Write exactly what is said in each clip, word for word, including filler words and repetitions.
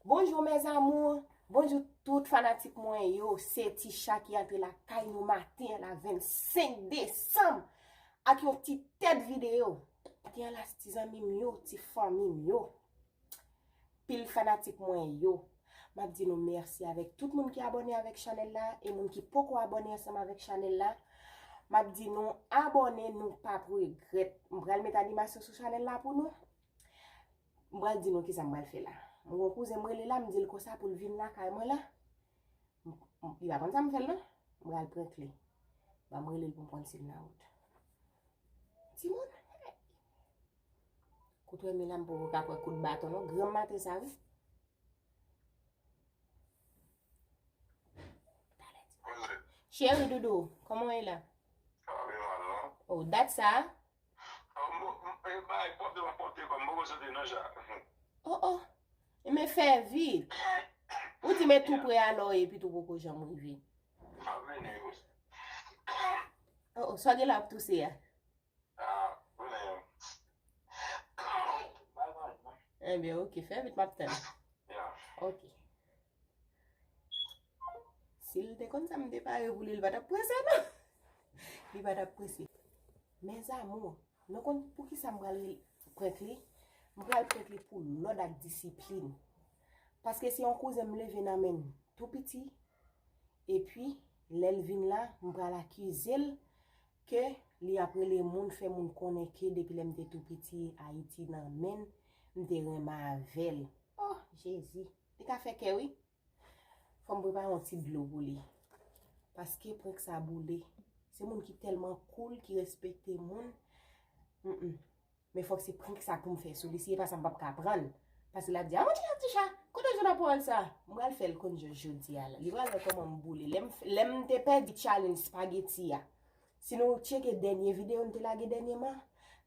Bonjou mes amours, bonjou tout fanatik mwen yo. Se Tisha ki antre lakay nou maten an la vennsenk desanm ak yon ti tèt videyo. Maten an la ti zanmi m yo, ti fanmi m yo, pil fanatik mwen yo. M ap di nou mèsi avèk tout moun ki abòne avèk chanèl la e moun ki poko abòne ansanm avèk chanèl la. M ap di nou abòne, nou p ap regrèt. M pral met animasyon sou chanèl la pou nou. M pral di nou kisa m pral fè la. Mwen gon kouzen m rele la, m di l konsa pou l vin lakay mwen la. M- m- Li pa konn sa m fè l non. M pral prank li. Ban m rele l pou m konn si l nan wout. Timoun, kout wè men la m poko ka pran kout baton non. Granm maten sa wi. Chéri doudou, kòman w ye la? Oh, dat sa? Oh, oh. E men fè vit. Ou di men tou pre alò epi tou poko janm rive. Oh, oh, sa w gen la ap touse a? Ebyen, ok, fè vit m ap tann. Ok. Si l te konn sa m te pare pou li, li pa t ap prese non. Li pa t ap prese. Mes amours, nou konn poukisa m pral prank li? M pral prank li pou lòd ak disiplin. Paske se yon kouzen m leve nan men m tou piti. Epi, lè l vin la, m pral akize l ke li ap rele moun, fè moun konnen ke depi lè m te tou piti, Ayiti nan men m, m te renmen avè l. Oh, Jezi! Li ka fè kè wi. Fò m prepare yon ti dlo pou li. Paske prank sa boule. Se moun ki tèlman cool, ki respekte moun. Mm, mm. Men fòk se prank sa pou m fè sou li. Si e pa sa, m p ap ka pran l. Paske l ap di, "A, monchè, Tisha, kote w jwenn pawòl sa?" M pral fè l konn jodi a la. Li pral wè kòman m boule. Lè m, lè m te pèdi challenge spaghetti a. Si nou tcheke dènye videyo m te lage dènyèman,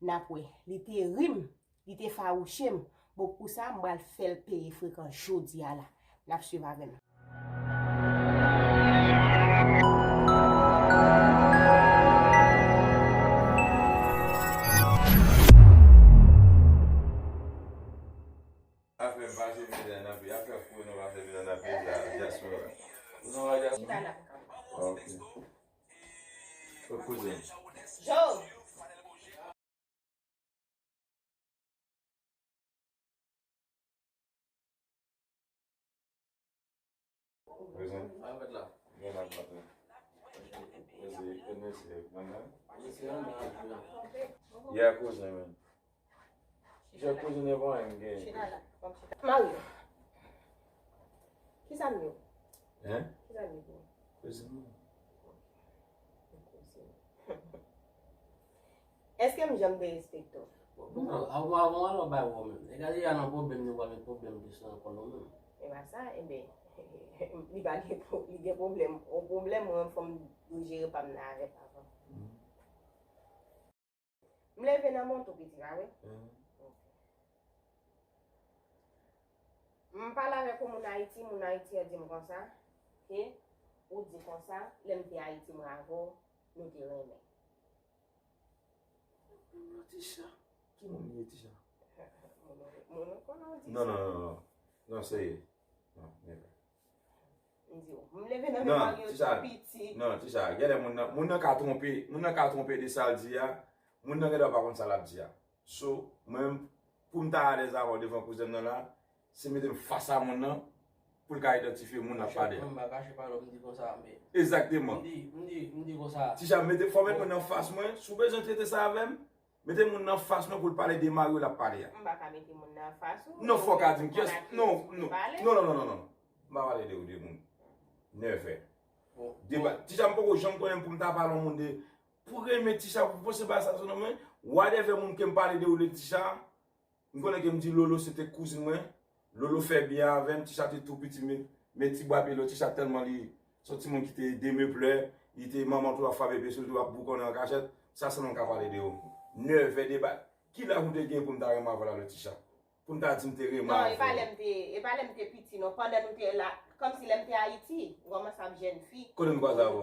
n ap wè. Li te ri m. Li te fawouche m. Bon, pou sa, m pral fè l peye frekan jodi a la. N ap swiv avè m. Afè pase mizè nan peyi, afè kouri nou pase mizè nan peyi la, dyaspora. Ou nan la dyaspora? Ok. Kot kouzen? Joe! Prezan. Sa fèt la? Gen la maten. Mèsi, mèsi, mèsi. Mèsi, mèsi. Ya kouzen, men. Jè kouzen e bon, m gen. Chita la. Mario. Kisa m ye? Hein? Kisa m ye pou ou? Kouzen. Èske m janm derespekte w? Bon, bon, avan, avan, avan, bay wè menm. E gade ya nan pwoblèm, nou pral met pwoblèm plis nan kò nou menm. E pa sa, enben, li pa gen pwo-, li gen pwoblèm. Yon pwoblèm, mwen, fò m jere pa m nan avè l avan. M leve nan men w tou piti, pa vre? M pale avèk yon moun Ayiti, moun Ayiti an di m konsa, ke ou di konsa, lè m te Ayiti mwen avè w, nou te renmen. Tisha, ki moun li ye, Tisha? Moun, moun konnen w di sa. Non, non, non, non. Non, serye. Non, never. M di w, m leve nan men Mario tou piti. Non, Tisha, genlè moun nan, moun nan ka twonpe, moun nan ka twonpe de sa l di a, moun nan genlè pa konn sa l ap di a. So, mwen menm, pou m ta alèz avè w devan kouzen m nan la, se mete m fas a moun nan, pou l ka idantifye moun l ap pale a. Mwen m pa kache pale w, m di konsa, men. Egzakteman. M di, m di, m di konsa. Tisha, mete, fò w met moun nan fas mwen, si w bezwen trete sa avè m, mete moun nan fas mwen pou l pale de Mario l ap pale a. M pa ka mete moun nan fas ou. Non, fò w ka di m kiyès. Non, non, non, non, non, non. M pa pale de ou, de moun. Never. Bon, deba, bon. Tisha, m poko janm konnen m pou m ta pale yon moun de, pou renmen Tisha, pou panse bagay sa sou non mwen. Whatever moun ke m pale de ou, de Tisha, m konnen ke m di Lolo se te kouzin mwen. Lolo fè byen avè m, Tisha te tou piti, men, men ti bwa pye Lolo, Tisha tèlman li se yon timoun ki te demeplè, li te manman tou ap frape pye sou li, tou ap boukonnen an kachèt, sa sèlman m ka pale de ou. Nève deba. Ki laj ou te gen pou m ta renmen avè w la, Lolo Tisha? Pou m ta di m te renmen avè w. Non, e pa lè m te, e pa lè m te piti, non. Pandan nou te la, kòmsi lè m te Ayiti, m kòmanse ap jèn fi. Kote m kwaze avè w?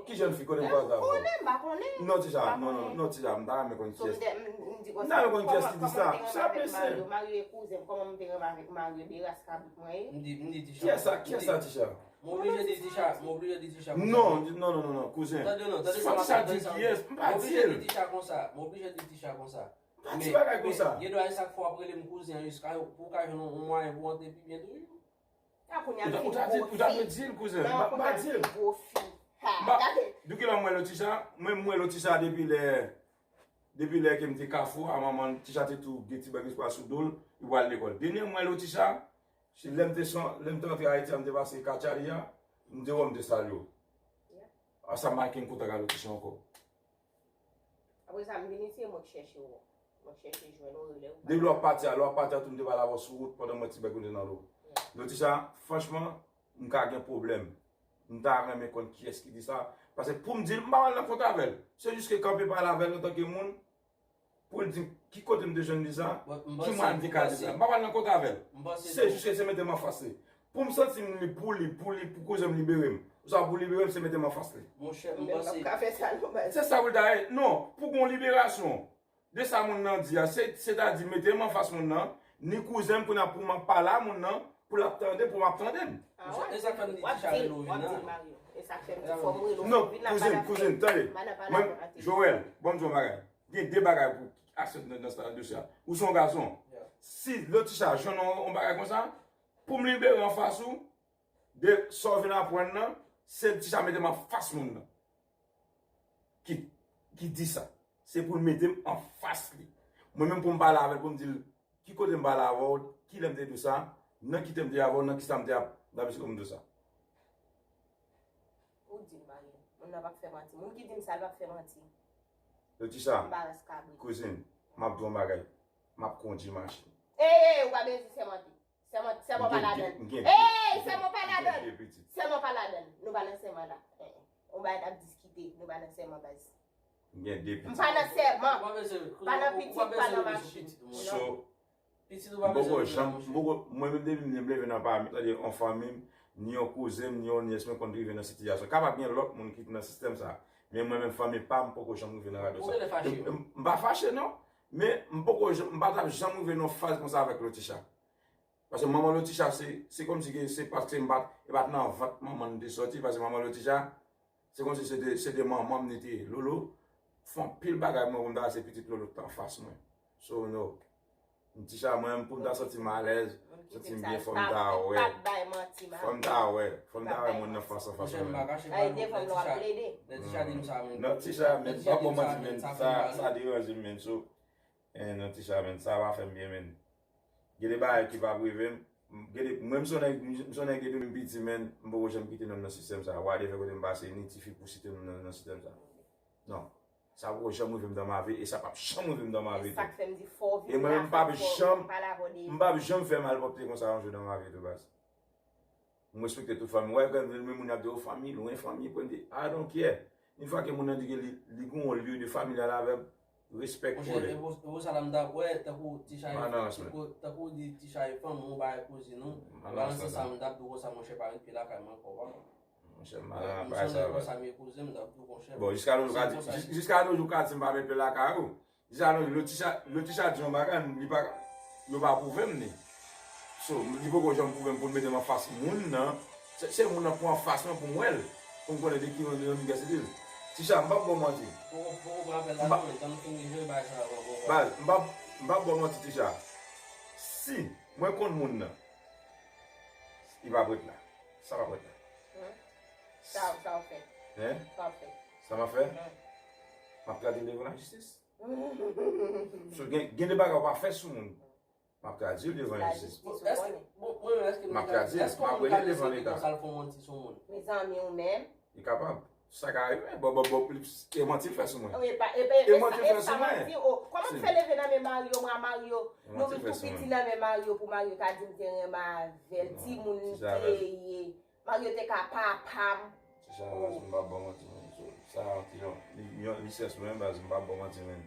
Ki jèn fi? Kote m kwaze avè w? Ou konnen, m pa konnen. Non, Tisha, non, non, non, Tisha, m ta renmen konn kiyès. M ta renmen konn kiyès ki di sa. Sa blese. Mario e kouzen m, kòman m te renmen avèk Mario, de ras kabrit mwen ye. M di, m di Tisha. Kiyès sa, kiyès sa, Tisha? M oblije di Tisha, m oblije di Tisha konsa. Non, non, non, non, non, kouzen. Tande non, tande sa m ap di. Fò Tisha di kiyès, m pa di l. M oblije di Tisha konsa, m oblije di Tisha konsa. Pa ti bagay konsa. Gen dwa e sa k fè w ap rele m kouzen an jiska pou w ka jwenn yon mwayen pou w antre pi byen toujou. Ou ta, ou ta di, ou ta dwe di l, kouzen. M pa, m pa di l. M pa, depi kilè m wè Lotisha, mwen m wè Lotisha depi lè, depi lè ke m te Kafou a, manman Tisha te tou gen ti bank espwa sou do l, li pral lekòl. Dènye m wè Lotisha, se lè m te son, lè m te antre Ayiti a, m te pase Katchali a, m te wè w, m te salye w. A sa m pa gen kontak ak Lotisha ankò. Apre sa, m vin isi, mwen k chèche w. Mwen k chèche jwenn ou, rele ou. Depi lè w ap pati a, lè w ap pati a tou, m te pale avè w sou wout pandan mwen ti bèk ou te nan dlo. Lotisha, franchman, m ka gen pwoblèm. M ta renmen konn kiyès ki di sa. Paske pou m di l, m pa pral nan kont avè l. Se jis ke kanpe pale avè l antanke moun, pou l di m ki kote m te jwenn li sa, ki mwayen m te ka di sa. M pa pral nan kont avè l. Se jis ke se mete m anfas li. Pou m santi m li pou li, pou li, pou kouzen m libere m. Oswa pou libere m, se mete m anfas li. Monchè, m panse. Se sa pou l ta ye. Non, pou gon liberasyon de sa moun nan di a, se, sètadi mete m anfas moun nan, ni kouzen m kounye a pou m ap pale a moun nan, pou l ap tande, pou m ap tande m. E sa k fè m di Tisha rele w vin la. Non, kouzin, kouzin, tande. Mwen, Joel, ban m di w yon bagay. Gen de bagay pou aksepte nan, nan sa dosye a. Ou se yon gason. Si Lotisha jwenn yon, yon bagay konsa, pou m libere anfas ou, de sa w vin aprann nan, se Tisha mete m anfas moun nan. Ki, ki di sa. Se pou l mete m anfas li. Mwen menm pou m pale avè l, pou m di l ki kote m pale avè w, kilè m te di w sa, nan ki tan m te avè w, nan ki sa m te ap, nan ki tan m te sa. Ou di l, Mario. Moun nan p ap fè manti. Moun ki di m sa, l p ap fè manti. Lotisha, kouzin, m ap di w yon bagay. M ap kondui machin. Ey, ey, ou pa bezwen sèmante. Sèman, sèman pa ladann. Ey, sèman pa ladann. Sèman pa ladann. Nou pa nan sèman la. Eh, eh. On bagay n ap diskite, nou pa nan sèman, baz. M gen de pitit. M pa nan sèman. Pa nan pitit, pa nan machin. So, m poko janm, m poko, mwen menm depi m leve nan pami, tande yon fanmi m, ni yon kouzen m, ni yon nyès mwen konn rive nan sitiyasyon. Kapab gen lòt moun ki nan sistèm sa. Men mwen menm fanmi pa m poko janm rive nan radyo sa. M, m, m pa fache non. Men m poko janm, m pa t ap janm rive nan faz konsa avèk Lotisha. Paske manman Lotisha se, se kòmsi ke se paske m pa t, e pa t nan vant manman m te sòti, paske manman Lotisha, se kòmsi se te, se te manman m li te ye. Lolo fè anpil bagay mwen pou m ta se pitit Lolo t anfas mwen. So, no. Tisha, mwen, pou m ta santi m alèz, santi m byen, fò m ta wè. Fò m ta wè. Fò m ta wè moun nan fas an fas mwen menm. Lè Tisha di m sa, men. Non, Tisha, men, m p ap ba w manti, men. Sa, sa deranje m, men. So, Eh, non, Tisha, men, sa pa fè m byen, men. Gen de bagay ki p ap rive m. Gen de, mwen, m se yon nèg, m se yon nèg depi m piti, men, m poko janm kite non m nan sistèm sa. Whatever kote m pase, ni tifi pou site non m nan, nan sistèm sa. Non. Sa poko janm rive m dans ma vie, e sa p ap janm rive m dans ma vie tou. E mwen menm, m p ap janm, m p ap janm fè malpwòpte konsa yon jou dans ma vie tou, baz. M respekte tout fanmi. Ou wè, gen moun ap di, "Oh, fanmi lwen, fanmi pran de." I don't care. Yon fwa ke moun nan di ke li, li gen yon lye de familyal avè m, respè kole. Monchè, e pou, e pou sa la m ta wè, tankou Tisha e, tankou di Tisha e fanm, ou bay kouzin ou, balanse sa m t ap di w konsa, monchè, pa ret pye lakay mwen ankò, papa. Monchè, m pa nan bagay sa, m se yon nèg konsa, m ye kouzin, m t ap di w, monchè. Bon, jiska nou ka di, jis-, jiska nou jou ka di m pa met pye lakay ou. Dizan nou, Lotisha, Lotisha di yon bagay, li pa, yo pa pwouve m li. So, li poko janm pwouve m pou l mete m anfas moun nan. Se, se moun nan pou anfas mwen pou m wè l. Pou m konnen de ki yon, yon nèg se li. Tisha, m p ap ba w manti. Poko, poko pran apèl la non, men tann fin rive bay sa avan, poko. Baz, m p ap, m p ap ba w manti, Tisha. Si mwen konn moun nan, li p ap ret la. Sa p ap ret la. Sa, sa w fè. Hein? Sa w fè. Sa m ap fè? M ap tradi l devan lajistis. So, gen, gen de bagay w pa fè sou moun. M ap tradi l devan lajistis. M ap tradi l, m ap rele l devan leta. Mezanmi, ou menm. Li kapab. Sa ka rive. Bon, bon, bon, e manti l fè sou mwen. E manti l fè sou mwen. Kòman m fè leve nan men Mario, mwen a Mario? Nou vin tou piti nan men Mario pou Mario ta di m te renmen avè l, timoun m te ye. Mario te ka papa m. Tisha, baz, m p ap ba w manti, men. So, sa yon ti yon, li, yon richès mwen, baz, m p ap ba w manti, men.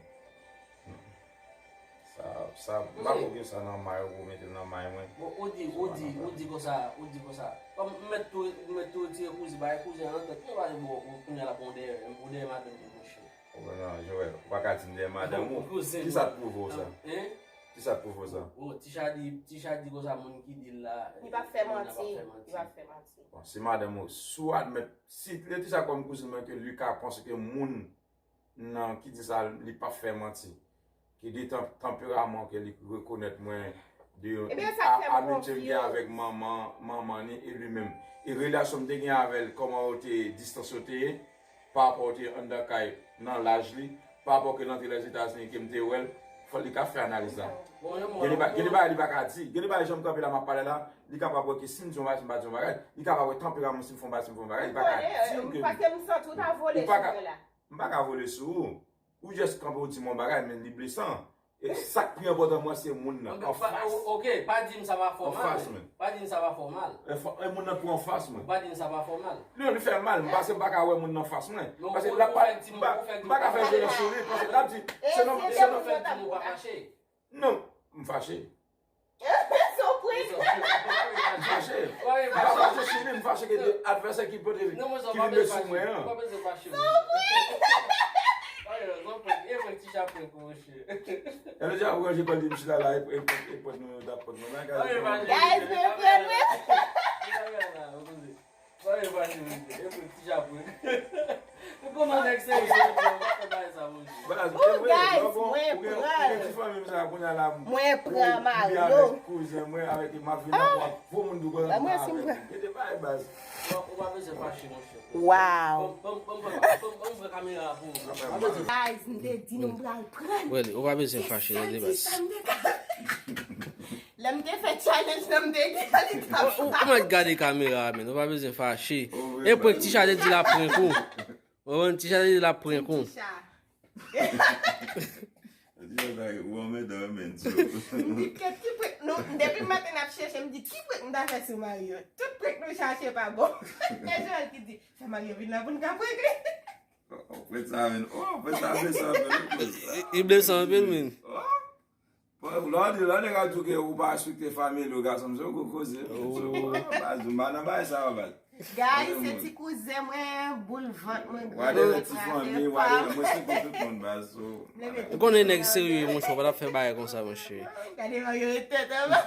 Sa, sa, m pa konn gen sa nan may ou, ou mete l nan may mwen. Bon, ou di, ou di, ou di konsa, ou di konsa. Kòm m mèt tou, m mèt tou retire kouzen, bay kouzen an, tèt mwen pa bon, kounye a l ap bon dèyè, m bon dèyè madanm li, monchè. Ou konprann, Joel, ou pa ka di m dèyè madanm ou. Kisa k pwouve w sa? Hein? Kisa k pwouve w sa? Oh, Ticha di, Ticha di konsa moun ki di l la. Li pa fè manti. Li pa fè manti. Bon, si madanm ou, si w admèt, si Letitia kòm kouzin mwen ke li ka panse ke moun nan ki di sa, li p ap fè manti. Ki de tan, tanperaman ke li rekonèt mwen de Ebyen, sa k fè m amitye m gen konfyans. Avèk manman, manman ni e li menm. E relasyon m te gen avè l, kòman yo te, distans yo te ye, pa rapò yo te anndan kay, nan laj li, pa rapò ke l antre Lèzetazini ke m te wè l, fò li ka fè analiz la. Gen de ba-, gen de bagay li pa ka di. Gen de bagay jan m kanpe la, m ap pale la, li kapab wè ke si m di yon bagay, si m pa di yon bagay, li kapab wè tanperaman si m fè yon bagay, si m fè yon bagay, li pa ka di m ke paske m santi w ta vole sou mwen la. M pa ka vole sou ou. Ou just kanpe ou di m yon bagay, men li blesan. E sa k pi enpòtan mwen, se moun nan. Ok, pa, o-, ok, pa di m sa pa fè w mal. Anfas mwen. Pa di m sa pa fè w mal. E fò, e moun nan tou anfas mwen. Pa di m sa pa fè w mal. Non, li fè m mal, paske m pa ka wè moun nan anfas mwen. Paske l ap pa, m pa, m pa ka fè jele sou li, paske l ap di, se non, se non. Ou fè di m ou pa fache. Non, m fache. Se yon prank. M fache. M pa fache sou li, m fache ke de advèsè ki pote, ki vin sou mwen an. Se yon prank. Lè l di ap ranje kò l, di m chita la, e, e, e, e pòt nou, yo t ap pòt mwen la, gade. Guys, mwen pran mwen. Sa yo pa di mwen, e pou ti Japon. Ou kòman nèg serye, ou pa fè bagay sa, monchè. Baz, oh, e vre, guys, mwen pran. Ou gen ti fanmi m sa, kounye a la, mwen pran Mario. Avèk kouzen mwen, avèk m ap vin nan pwa, gwo moun dou konn avèk mwen. Gen de bagay, baz. Ou pa bezwen fache, monchè. Wow. Ban m pran kamera pou ou. Guys, m te di nou m pral pran. Ou pa bezwen fache, tande, baz. Lè m te fè challenge nan m te gen li t ap. Ou, ou, ou mèt gade kamera a, men. Ou pa bezwen fache. E prank, Ticha te di l ap prank ou. Ou konprann, Ticha te di l ap prank ou. Ticha. Ou anmèdan, men, so. M di, kèt ki prank nou, depi maten n ap chèche, m di, ki prank m ta fè sou Mario? Tout prank nou chache pa bon. E Joel ki di, fè Mario vin la pou n ka prank li. Oh, oh, prank sa, men. Oh, prank sa, men, sa, men. Li blesan anpil, men. Oh. Bon, lè w di, lè nèg ap di w ke ou pa respekte fanmi l, gason m, se yon gwo koze. Oh. Baz, m pa nan bagay sa yo, baz. Guys, se ti kouzen mwen, boul vant mwen, gwo ti fanmi, whatever, mwen se pou tout moun, baz, so. Ou konnen nèg serye, monchè, ou pa t ap fè bagay konsa, monchè. Gade Mario ret tèt anba.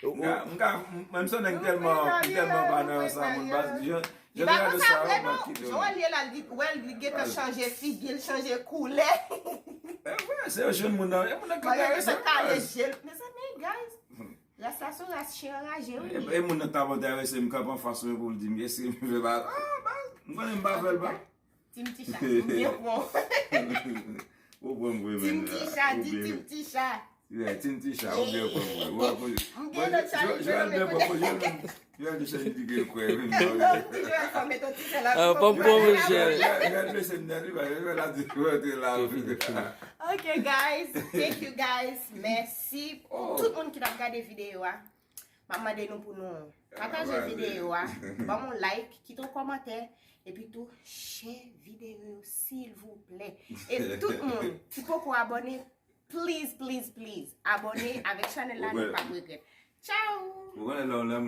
M ka, m ka, m, menm si nèg tèlman, m tèlman pa nan sa, moun, baz, jan, Li pa konsa vre non. Jan w wè l ye la, li, wè l, li gentan chanje figi l, chanje koulè. E vre, se yo jwenn moun nan, e moun nan ki enterese m, kale je l. Mezanmi, guys, ras la se yon ras chen anraje, wi. E, e moun nan t ap enterese m, kanpe anfas mwen pou l di m, èske m fè ba, ah, ba, m konnen m pa fè l, ba. Team Ticha, m byen pran w. Ou pran m vre, men. Team Ticha, di Team Ticha. Yeah, Team Ticha, ou byen pran m vre. Ou ap, m gen lòt challenge Joel byen pran, Joel menm. Joel di se li di ke l kwè, wi. Joel fò met yon ti sèl avè. Ah, pa m pran, monchè. Joel, Joel blese m nèt, wi, Joel ap di, Joel te la, wi. Ok, guys. Thank you, guys. Mèsi pou tout moun ki t ap gade videyo a. M ap mande nou pou nou pataje videyo a, ban m yon like, kite yon kòmantè, epi tou share videyo yo, silvouplè. E tout moun ki poko abòne, please, please, please, abòne avèk chanèl la, nou p ap regrèt. Tchao! Ou konnen lè, lè moun